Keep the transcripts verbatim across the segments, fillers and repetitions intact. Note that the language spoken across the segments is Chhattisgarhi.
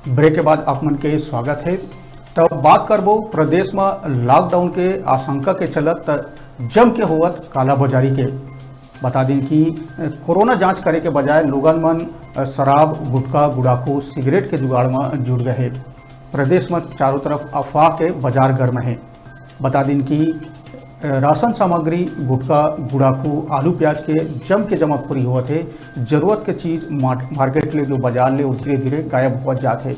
ब्रेक के बाद आप मन के स्वागत है। तब बात करबो प्रदेश म लॉकडाउन के आशंका के चलत जम के होवत कालाबाजारी के। बता दिन कि कोरोना जांच करे के बजाय लोगन मन शराब, गुटखा, गुड़ाखू, सिगरेट के जुगाड़ म जुट गए हे। प्रदेश म चारों तरफ अफवाह के बाजार गर्म हे। बता दिन कि राशन सामग्री, गुटखा, गुड़ाखू, आलू प्याज के जम के जमाखोरी होवत हे। जरूरत के चीज मार्केट ले जो बाजार ले, वो धीरे धीरे गायब होवत जात हे।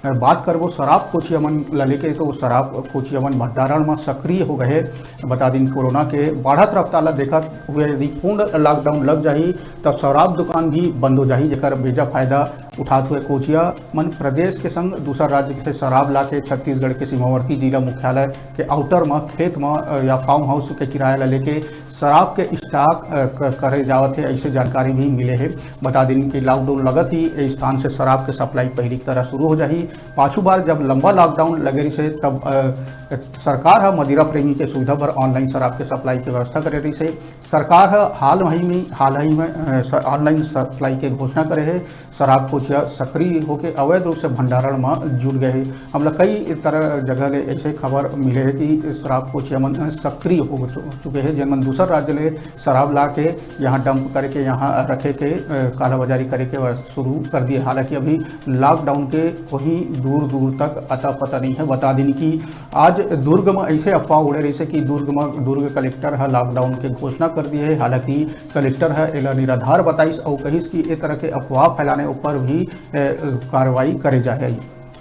बात करबो शराब कोचिया मन ला लेके, तो शराब कोचिया मन भंडारण म सक्रिय हो गए। बता दिन, कोरोना के बढ़त रफ्तार ला देखत हुए यदि पूर्ण लॉकडाउन लग जाही, तब शराब दुकान भी बंद हो जाही, जेकर बेजा फायदा उठात हुए कोचिया मन प्रदेश के संग दूसर राज्य से शराब लाके छत्तीसगढ़ के सीमावर्ती जिला मुख्यालय के आउटर म खेत म, अ, या फार्म हाउस के किराया ला लेके शराब के स्टॉक, अ, क-, करे जावत हे, ऐसे जानकारी भी मिले हे। बता दिन कि लॉकडाउन लगत ही ए स्थान से शराब के सप्लाई पहिली की तरह शुरू हो जाही। पाछू बार जब लंबा लॉकडाउन लगे रहिसे, तब, अ, सरकार ह मदिरा प्रेमी के सुविधा बर ऑनलाइन शराब के सप्लाई के व्यवस्था करे रहिसे। सरकार ह हाल ही में, हाल ही में, अ, स-, ऑनलाइन सप्लाई के घोषणा करे हे। शराब कोचिया सक्रिय होके अवैध रूप से भंडारण म जुट गए हे। हमला कई तरह जगह ले ऐसे खबर मिले हे कि शराब कोचिया मन सक्रिय हो चु-, चुके हे, जेन मन दूसर राज्य ले शराब ला के यहाँ डंप करके, यहाँ रखे के, अ, कालाबाजारी करे के शुरू कर दिए। हालांकि अभी लॉकडाउन के वहीं दूर दूर तक अता पता नहीं है। बता दिन कि आज दुर्ग म ऐसे अफवाह उड़े रहिसे कि दुर्ग म, दुर्ग कलेक्टर ह लॉकडाउन के घोषणा कर दिए हे। हालांकि कलेक्टर ह एला निराधार बताइस अउ कहिस कि ए तरह के अफवाह फैलाने ऊपर भी, ए, कार्रवाई करे जाही।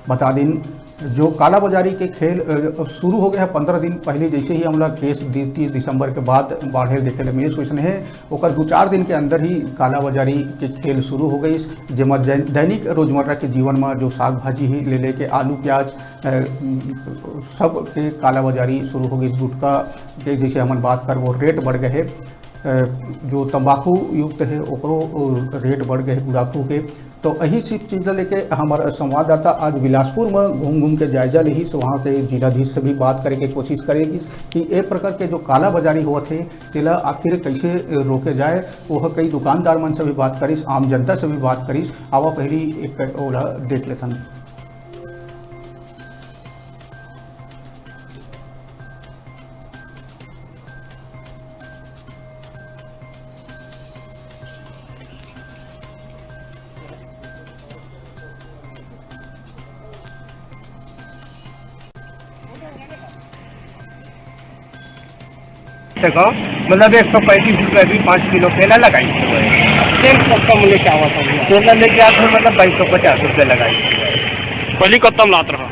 बता दिन, जो कालाबाजारी के खेल, अ, शुरू हो गए हे पंद्रह दिन पहले, जैसे ही हमला केस दी-, तीस दिसंबर के बाद बाढ़े देखे ले मिलिस, वैसने हे ओकर दू चार दिन के अंदर ही कालाबाजारी के खेल शुरू हो गइस, जेमा जै-, दैनिक रोजमर्रा के जीवन म जो साग भाजी ही ले लेके आलू प्याज, अ, सब के कालाबाजारी शुरू हो गइस। गुटखा के जैसे हमन बात करबो, रेट बढ़ गए हे। अ, जो तंबाकू युक्त हे, ओकरो, अ, रेट बढ़ गए हे, गुड़ाखू के। तो यही सब चीज ला लेके हमार संवाददाता आज बिलासपुर में घूम घूम के जायजा लेहिस, वहाँ के जिलाधीश से भी बात करे के कोशिश करेगिस कि ए प्रकार के जो कालाबाजारी होवत हे, तेला आखिर कैसे रोके जाए। वह कई दुकानदार मन से भी बात करिस, आम जनता से भी बात करिस। आवा पहली एक ओला देख लेथन। देखो, मतलब एक सौ पैंतीस रुपये भी पाँच किलो केला लगाई। तेल को कम लेके आवा था भैया। केला लेके आते हैं, मतलब बाईस सौ पचास रुपये लगाई। पहली कत्तम लात रहा।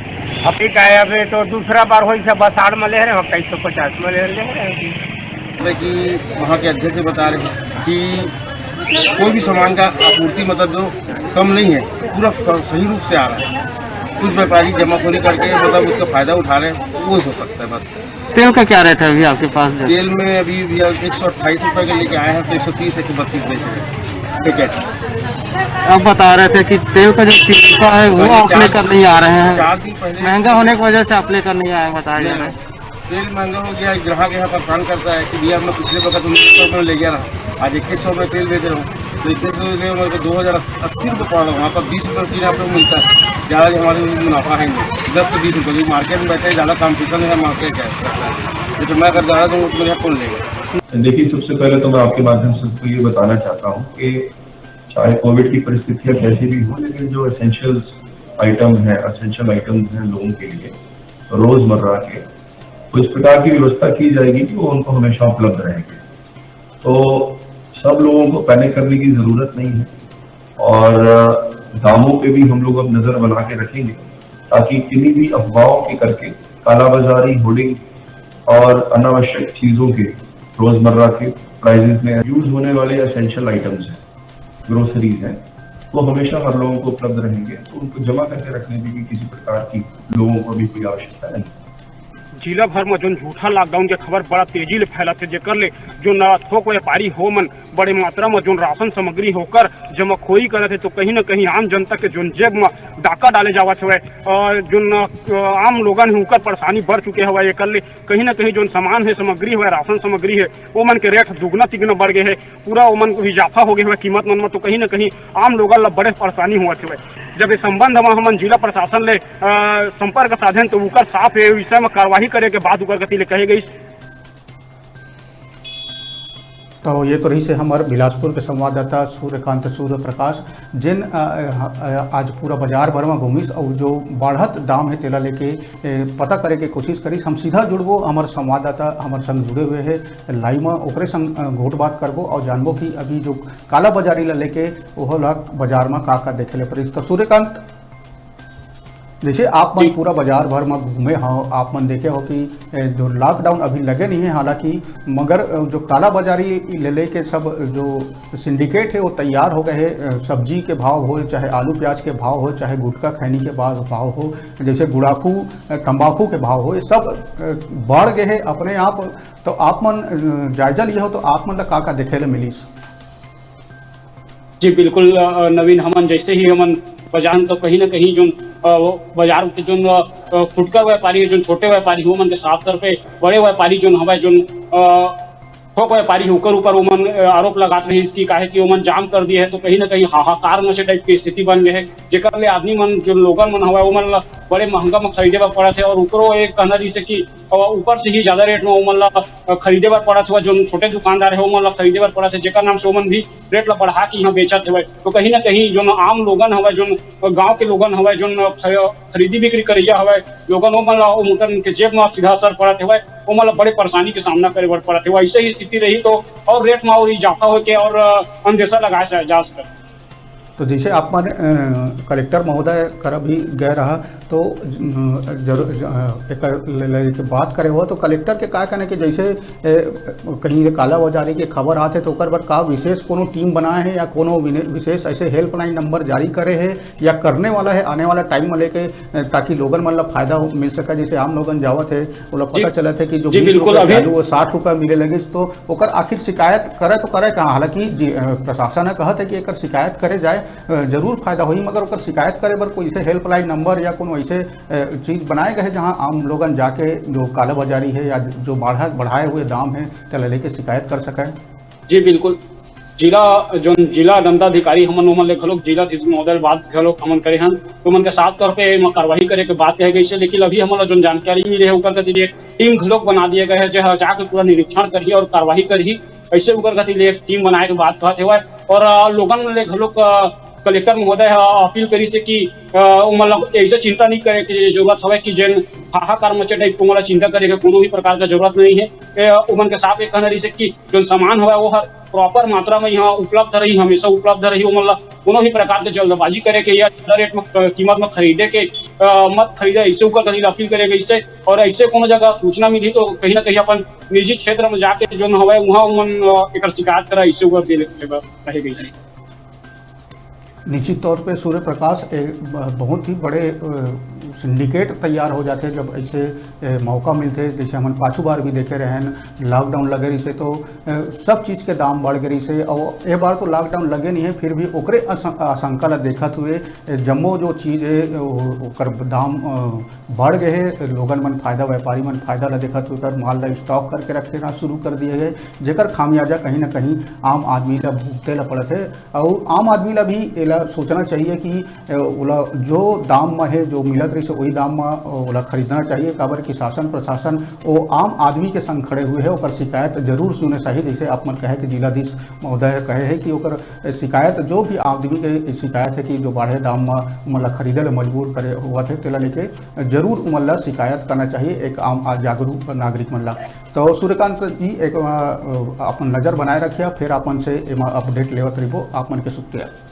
अभी का है, अभी तो दूसरा बार हो, इसे बसाड़ में ले रहे हो, बाईस सौ पचास में ले रहे हैं। कि वहाँ के अध्यक्ष बता रहे हैं कि कोई भी सामान का आपूर्ति, मतलब, जो कम नहीं है, पूरा स-, सही रूप से आ रहा है। कुछ व्यापारी जमाखोरी करके, मतलब, उसका फायदा उठा रहे हैं, वो हो सकता है बस। तेल का क्या रेट है अभी आपके पास? तेल में अभी भैया एक सौ अट्ठाईस रुपये के लेके आए हैं, तो एक सौ तीस, एक सौ बत्तीस बेच रहे हैं पैकेट। आप बता रहे थे कि तेल का जो टिप्पा है, वो आप लेकर नहीं आ रहे हैं। चार दिन पहले महंगा होने की वजह से आप लेकर नहीं आए, बताया जा रहा है। तेल महंगा हो गया है, ग्राहक यहाँ परेशान करता है कि भैया, मैं पिछले वक्त उन्नीस सौ में ले गया था, आज इक्कीस सौ में तेल बेच रहा हूँ। तो इक्कीस सौ में मेरे को दो हज़ार अस्सी रुपये पड़ रहा है, वहाँ पर बीस रुपये तीन रुपये मिलता है, ज़्यादा हमारे मुनाफा है नहीं, दस से बीस रुपये, क्योंकि मार्केट में बैठे ज़्यादा कॉम्पिटिशन है, मार्केट है। जैसे मैं अगर ज़्यादा दूँ तो मेरे यहाँ कौन लेगा? देखिए, सबसे पहले तो मैं आपके माध्यम से सबको ये बताना चाहता हूँ कि चाहे कोविड की परिस्थितियाँ कैसी भी हों, लेकिन जो एसेंशियल आइटम है, एसेंशियल आइटम्स हैं लोगों के लिए, रोजमर्रा के, तो इस प्रकार की व्यवस्था की जाएगी कि वो उनको हमेशा उपलब्ध रहेंगे। तो सब लोगों को पैनिक करने की जरूरत नहीं है और, अ, दामों पे भी हम लोग अब नजर बना के रखेंगे, ताकि किन्हीं भी अफवाहों के करके कालाबाजारी, होर्डिंग और अनावश्यक चीजों के, रोजमर्रा के प्राइसेस में यूज होने वाले एसेंशियल आइटम्स हैं, ग्रोसरीज हैं, वो हमेशा हर लोगों को उपलब्ध रहेंगे, तो उनको जमा करके रखने की भी किसी प्रकार की लोगों को अभी कोई आवश्यकता नहीं। जिला भर म जोन झूठा लॉकडाउन के खबर बड़ा तेजी ले फैलत हे, जेकर ले जोन थोक व्यापारी हो मन बड़े मात्रा म जोन राशन सामग्री होकर जमाखोरी करत हे, तो कहीं न कहीं आम जनता के जोन जेब म डाका डाले जावत हवय, अ, जोन, अ, आम लोगन हे उनकर परेशानी बढ़ चुके हवय। एकर ले कहीं न कहीं जोन सामान हे, सामग्री हवय, राशन सामग्री हे, ओमन के रेट दुगना तिगना बढ़ गए हे। पूरा ओमन इजाफा हो गए हवय कीमत मन म, तो कहीं न कहीं आम लोगन ला बड़े परेशानी होवत हवय। जब ये संबंध म हमन जिला प्रशासन ले, अ, संपर्क साधेन, तो उकर साफ ये विषय म कार्रवाई करे के बात उकर कति ले कहे गई। तो ये तो रहिस हे हमर बिलासपुर के संवाददाता सूर्यकांत सूर्यप्रकाश, जेन, अ, अ, आज पूरा बाजार भर म घूमिस अउ जो बाढ़त दाम हे, तेला लेके, ए, पता करे के कोशिश करिस। हम सीधा जुड़बो हमर संवाददाता, हमर संग जुड़े हुए हे live म, ओकरे संग, अ, गोठ बात करबो अउ जानबो कि अभी जो काला बाजारी ला लेके ओहो ला बाजार म का-का देखे ले परिस। तो सूर्यकांत, जैसे आप मन जी। पूरा बाजार भर म घूमे हव, आप मन देखे हो कि, ए, जो lockdown अभी लगे नहीं है, हालांकि मगर, अ, जो काला बाजारी ले लेके सब जो syndicate है वो तैयार हो गए है। अ, सब्जी के भाव हो, चाहे आलू प्याज के भाव हो, चाहे गुटखा खैनी के भाव, भाव हो, जैसे गुड़ाखू, अ, तंबाकू के भाव हो, ये सब, अ, बढ़ गए है अपने आप। तो आप मन, अ, जायजा लिए हो तो आप मन ला का-का देखे ले मिलिस? जी, बिल्कुल, अ, नवीन, हमन जैसे ही हमन बाजार तो कहीं ना कहीं जोन, अ, वो बाजार के जोन, अ, अ, फुटकर व्यापारी हे, जोन छोटे व्यापारी हे, ओमन के साफ तौर पे बड़े व्यापारी जोन हवय, जोन, अ, थोक व्यापारी हे, ओकर ऊपर ओमन, अ, आरोप लगात रहिस कि काहे कि ओमन जाम कर दिए हे, तो कहीं ना कहीं हाहाकार मचे type के स्थिति बन गए हे, जेकर ले आदमी मन, जोन लोगन मन हवय, ओमन ला बड़े महंगा म खरीदे बर पड़त हे। और ओकरो एक कहना रहिस हे कि, अ, ऊपर से ही ज्यादा rate म ओमन ला, अ, खरीदे बर पड़त हवय, जोन छोटे दुकानदार हे, ओमन ला खरीदे बर पड़त हे, जेकर नाम से ओमन भी rate ला बढ़ा के यहाँ बेचत हवय। तो कहीं ना कहीं जोन आम लोगन हवय, जोन गांव के लोगन हवय, जोन ख-, खरीदी बिक्री करइया हवय, लोगन ओमन ला, ओमन के जेब म सीधा असर पड़त हवय, ओमन ला बड़े परेशानी के सामना करे बर पड़त हवय। ऐसे ही स्थिति रही तो और rate म और इजाफा होके और, अ, अंदेशा लगाए जा, जा सकत। तो जैसे आप मन, अ, कलेक्टर महोदय करा भी गए रहा, तो, अ, जरूर, अ, एकर ले, ले के बात करे हो, तो कलेक्टर के का कहना कि जैसे, ए, कहीं ये कालाबाजारी के खबर आथे, तो ओकर बर का विशेष कोनो टीम बनाए हे या कोनो विने-, विशेष ऐसे helpline number जारी करे हे या करने वाला हे आने वाला time में लेके, अ, ताकि लोगन मन ला फायदा हो, मिल सके? जैसे आम लोगन जावत हे, ओला जी, पता चलत हे कि जो जी, बीस बिल्कुल, रुपए के अभी आलू, वो साठ रुपए मिले लगिस, तो ओकर आखिर शिकायत करे तो करे कहाँ? हालांकि जी, अ, प्रशासन ह कहत हे कि एकर शिकायत करे जाए, अ, जरूर फायदा होही, मगर ओकर शिकायत करे बर कोई ऐसे helpline number या कोनो ऐसे, अ, चीज बनाए गए हे, जहां आम लोगन जाके जो कालाबाजारी हे या जो बढ़ा, बढ़ाए हुए दाम हे, तेला लेके शिकायत कर सके? जी, बिल्कुल। जिला, जोन जिला दंडाधिकारी हमन, ओमन ले घलोक जिलाधीश महोदय ले बात घलोक हमन करे हन, तो ओमन के साफ तौर पे एमा कार्रवाई करे के बात कहे गइस हे, लेकिन अभी हमन ला जोन जानकारी मिले हे, ओकर कति ले एक टीम घलोक बना दिए गए हे, जे ह जाके पूरा निरीक्षण करही और कार्रवाई करही। ऐसे ओकर कति ले एक टीम बनाए के बात कहत हेवय। और, अ, लोगन ले घलोक, अ, कलेक्टर महोदय ह अपील करिस हे कि, अ, ओमन ला ऐसे चिंता नहीं करे के जरूरत हवय कि जेन हाहाकार मचे type के ओमन ला चिंता करे के कोनो भी प्रकार का जरूरत नहीं हे। ए, ओमन के साफ एक कहना रहिस हे कि जोन सामान हवय, वो हर proper मात्रा में यहाँ उपलब्ध रही, हमेशा उपलब्ध रही। ओमन ला कोनो भी प्रकार के जल्दबाजी करे के या ज्यादा rate में क-, कीमत में खरीदे के, अ, मत खरीदे, ऐसे ओकर कति ले अपील करे गइस हे। और ऐसे कोनो जगह सूचना मिली, तो कहीं ना कहीं अपन निजी क्षेत्र में जाके जोन हवय, वहाँ ओमन, अ, एकर शिकायत करा, ऐसे ओकर दे, दे, कहे गइस हे। निश्चित तौर पे सूर्य प्रकाश एक ब-, बहुत ही बड़े, अ, syndicate तैयार हो जाथे, जब ऐसे, अ, मौका मिलथे। जैसे हमन पाछू बार भी देखे रहेन, lockdown लगे रहिसे तो, अ, सब चीज के दाम बढ़ गे रहिसे, और ये बार तो lockdown लगे नहीं है, फिर भी ओकरे आशं-, आशंका ला देखत हुए, अ, जम्मो जो चीज है, ओ-, ओकर दाम, अ, बढ़ गए हे, लोगन मन फायदा, व्यापारी मन फायदा ला देखत हुए ओकर माल ला stock करके रखना शुरू कर दिए हे, जेकर खामियाजा कहीं ना कहीं आम आदमी ला भुगते ला पड़त हे। अउ आम आदमी ला भी एला सोचना चाहिए कि, अ, ओला जो दाम म हे, जो मिलत रहिस हे, वही दाम म, अ, ओला खरीदना चाहिए। काबर कि शासन प्रशासन वो आम आदमी के संग खड़े हुए हे, ओकर शिकायत जरूर सुने चाहिए। जैसे आप मन कहे कि जिलाधीश महोदय कहे हे कि ओकर शिकायत, जो भी आदमी के शिकायत हे कि जो बढ़े दाम म ओमन ला खरीदे ला मजबूर करे होवत हे, तेला लेके जरूर ओमन ला शिकायत करना चाहिए एक आम आ-, जागरूक नागरिक मन ला। तो सूर्यकांत जी, एक, अ, अ, अपन नजर बनाए रखिए, फिर आप मन से एमा update लेवत रहिबो। आप मन के शुक्रिया।